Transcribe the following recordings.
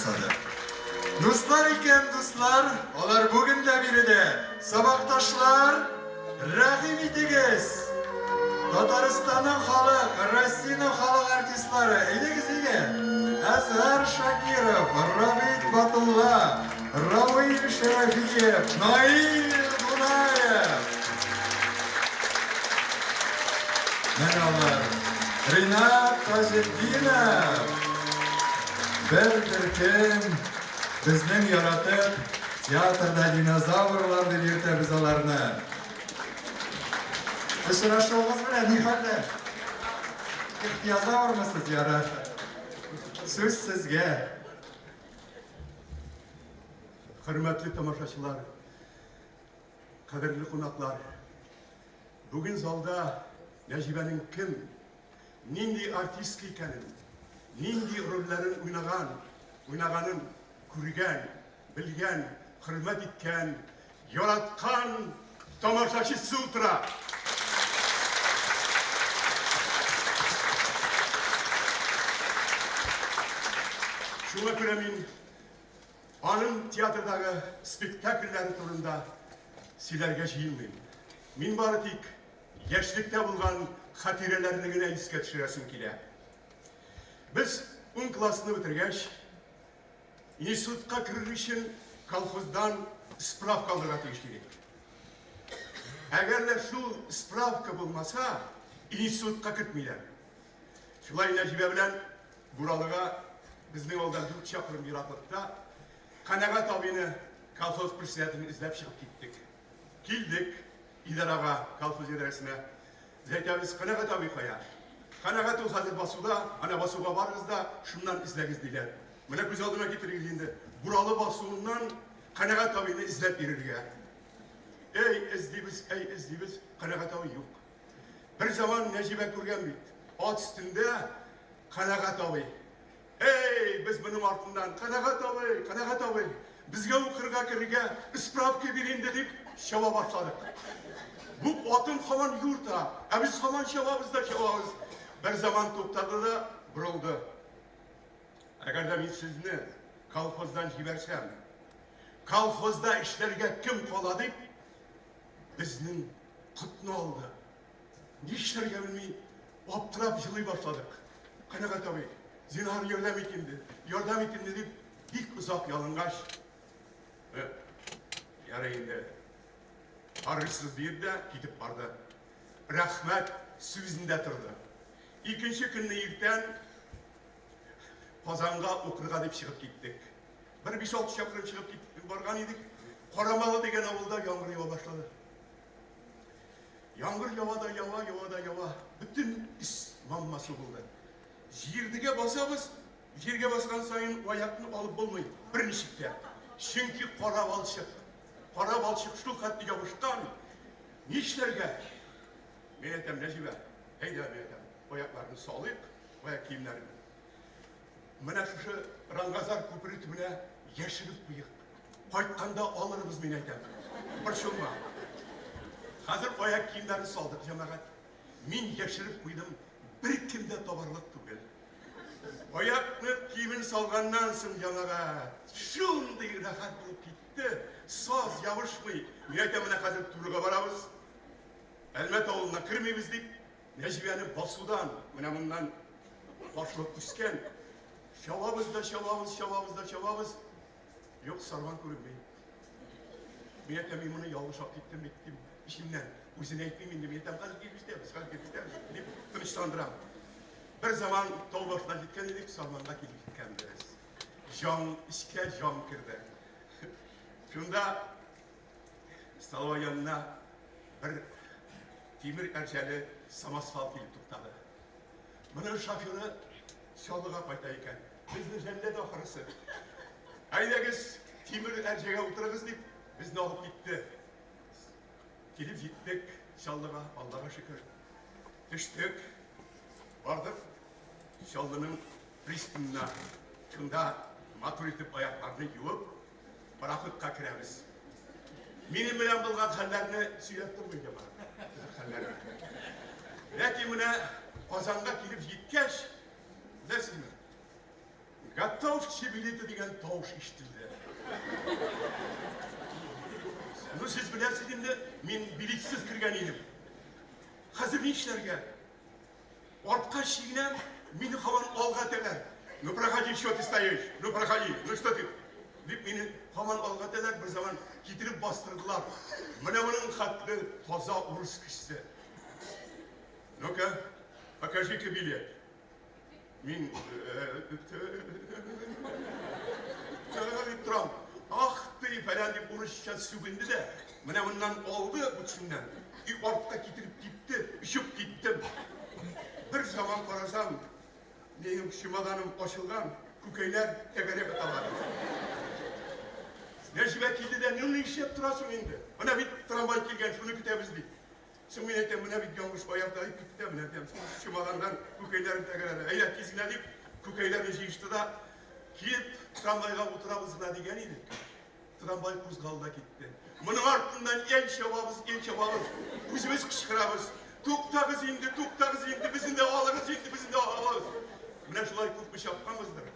ясады. Дуслар икән, дуслар, алар бүген дә биредә. Сабакташлар, рәхим итегез! Татарстанның халык, Россиянең халык артистлары, әйдәгез, әйдә! Әзһар Шакиров, Рабит Батулла, Равил Шәрәфиев, Наил Дунаев. Менә алар. Ринат Таҗетдинов. Бер төркем безнең яратып театрда динозаврлар дип йөртәбез аларны. Очрашуыгыз белән ни хәлләр? Ихтиязаврмысыз, ярар. Сүз сезгә. Хөрмәтле тамашачылар, кадерле кунаклар. Бүген залда Нәҗибәнең кем, нинди артистка икәнен, нинди рольләрен уйнаган, уйнаганын күргән, белгән, хөрмәт иткән, яраткан тамашачысы утыра. Шуңа күрә мин Аның театрдагы спектакльләре турында сөйләргә җыенмыйм. Мин бары тик яшьлектә булган хатирәләрне генә искә төшерәсем килә. Без ун классны бетергәч, институтка керер өчен колхоздан справка алырга тиеш идек. Әгәр дә шул справка булмаса, институтка кертмиләр. Шулай Нәҗибә белән Буралыга безнең авылдан 4 чакрым ераклыкта Канәгать абыйны, колхоз председателен эзләп чыгып киттек. Килдек идарага, колхоз идарәсенә. Без әйтәбез, Канәгать абый кая? Канәгать ул хәзер басуда, ана басуга барыгыз да, шуннан эзләгез, диләр. Менә күз алдына китерегез инде, Буралы басуыннан Канәгать абыйны эзләп йөрергә. Әй, эзлибез, әй, эзлибез, Канәгать абый юк. Бер заман Нәҗибә күргән бит, ат өстендә Канәгать абый. Әй, без моның артыннан, Канәгать абый, Канәгать абый, безгә укырга керергә справка бир инде, дип чаба башладык. Бу атын һаман юрта, ә без һаман чабабыз да чабабыз. Бер заман туктады да борылды. Әгәр дә мин сезне колхоздан җибәрсәм, колхозда эшләргә кем кала дип, безнең котны алды. Нишләргә белми, аптырап җылый башладык. Канәгать абый, зинһар ярдәм ит инде, ярдәм ит инде дип, бик озак ялынгач, э, ярый инде, карыйсыз диеп дә китеп барды. Рәхмәт сүзендә торды. Икенче көнне иртән Казанга укырга дип чыгып киттек. Бер 5-6 чакрым чыгып китеп барган идек. Карамалы дигән авылда яңгыр ява башлады. Яңгыр ява да ява, ява да ява. Бөтен өс манма су булды. Җирдегә басабыз, җиргә баскан саен аякны алып булмый берничек тә. Чөнки кара балчык. Кара балчык шул хәтле ябышкан. Нишләргә? Мин әйтәм, Нәҗибә, әйдә, мин әйтәм, аякларны салыйк, аяк киемнәрен. Менә шушы Рангазар күпере төбенә яшереп куйык. Кайтканда алырбыз, мин әйтәм. Борчылма. Хәзер аяк киемнәрен салдык, җәмәгать. Мин яшереп куйдым, беркем дә табарлык түгел. Аякны киемен салганнан соң, җәмәгать, шундый рәхәт булып китте. Саз ябышмый. Мин әйтәм, менә хәзер турыга барабыз. Әлмәт авылына кермибез дип, Нәҗибәне басудан, менә моннан башлык үскән. Чабабыз да чабабыз, чабабыз да чабабыз. Юк, сарман күренми. Мин әйтәм, мин моны ялгыш алып киттем бит, дим, эчемнән. Үзенә әйтмим инде, мин әйтәм, хәзер килеп җитәбез, хәзер килеп җитәбез, дип тынычландырам. Бер заман тау башына җиткән идек, сарманга килеп җиткәнбез. Җан, эчкә җан керде. Шунда столовая янына бер тимер әрҗәле самосвал килеп туктады. Моның шоферы Чаллыга кайта икән. Безне жәлләде ахрысы. Әйдәгез, тимер әрҗәгә утырыгыз дип, безне алып китте. Килеп җиттек Чаллыга, Аллага шөкер. Төштек, бардык Чаллының пристанена. Шунда матур итеп аякларны юып, пароходка керәбез. Минем белән булган хәлләрне сөйләп тормыйм җәмәгать. Хәлләрне. Ләкин менә Казанга килеп җиткәч, беләсезме? Готовьте билеты дигән тавыш ишетелде. Ну, сез беләсез инде, мин билетсыз кергән идем. Хәзер ни эшләргә? Артка чигенәм, мине һаман алга этәләр. Ну, проходи, что ты стоишь? Ну, проходи, ну, что ты? Дип мине һаман алга этәләр, бер заман китереп бастырдылар. Менә моның хәтле таза урыс кешесе. Ну-ка, покажи-ка билет. Мин дип торам. Ах ты, фәлән дип урысча сүгенде дә, менә моннан алды үтсеннән. И артка китереп типте, очып киттем. Бер заман карасам, минем чемоданым ачылган, күкәйләр тәгәрәп яталар. Нәҗибә килде дә, ну нишләп торасың инде? Менә бит трамвай килгән, шуны көтәбез дип. Соң мин әйтәм, менә бит ялгыш аяк таеп китте дә, менә әйтәм, шул чемоданнан күкәйләрем тәгәрәде. Әйдә, тиз генә дип, күкәйләрне җыешты да, килеп, трамвайга утырабыз гына дигән идек. Трамвай кузгалды да китте. Моның артыннан ел чабабыз, ел чабабыз. Үзебез кычкырабыз. Туктагыз инде, туктагыз инде, безне дә алыгыз инде, безне дә алыгыз. Менә шулай күпме чапканбыздыр.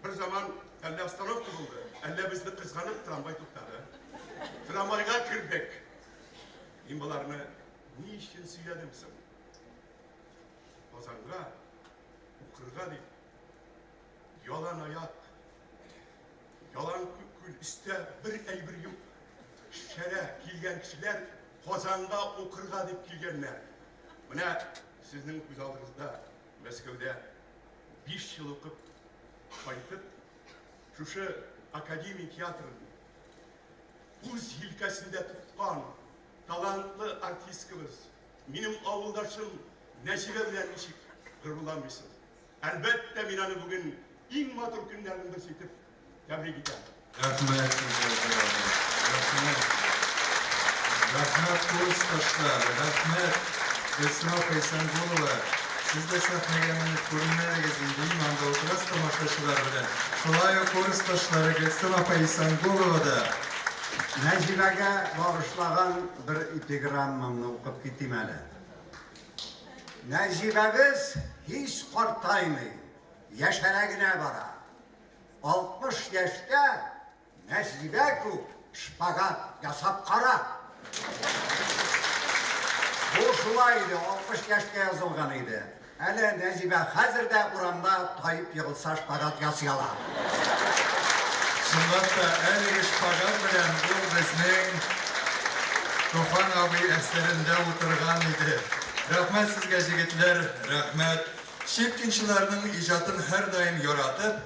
Бер заман әллә остановка булды, әллә безне кызганып трамвай туктады. Трамвайга кердек. Мин боларны ни өчен сөйләдем соң? Казанга укырга дип, ялан аяк, ялан күл өстә бер әйбер юк. Шәрә килгән кешеләр Казанга укырга дип килгәннәр. Менә сезнең күз алдыгызда Мәскәүдә 5 ел укып кайтып, шушы академия театрын үз җилкәсендә тоткан талантлы артисткабыз, минем авылдашым Нәҗибә белән ничек горурланмыйсың? Әлбәттә, мин аны бүген иң матур көннәрнең берсе итеп тәбрик итәм. Рәхмәт сезгә, Зур абый. Рәхмәт. Рәхмәт, курсташлар. Рәхмәт, Гөлсем апа Исәнголова. Сез дә сәхнәгә менеп күренмәдегез инде, иң анда утырасыз тамашачылар белән. Шулай ук курсташлары Гөлсем апа Исәнголова да. Нәҗибәгә багышлаган бер эпиграммамны укып китим әле. Нәҗибәбез һич картаймый, яшәрә генә бара. 60 яшьтә Нәҗибә күк шпагат ясап кара! Бу шулай иде, 60 яшькә язылган иде. Әле Нәҗибә хәзер дә урамда таеп егылса шпагат ясый ала. Чынлап та, әлеге шпагат белән ул безнең Туфан абый әсәрендә утырган иде. Рәхмәт сезгә, җегетләр, рәхмәт. Щепкинчыларның иҗатын һәрдаим яратып,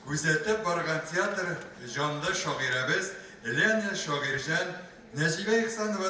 Күзәтеп барган театр җанлы шагыйрәбез Лена Шагыйрьҗан, Нәҗибә Ихсанова.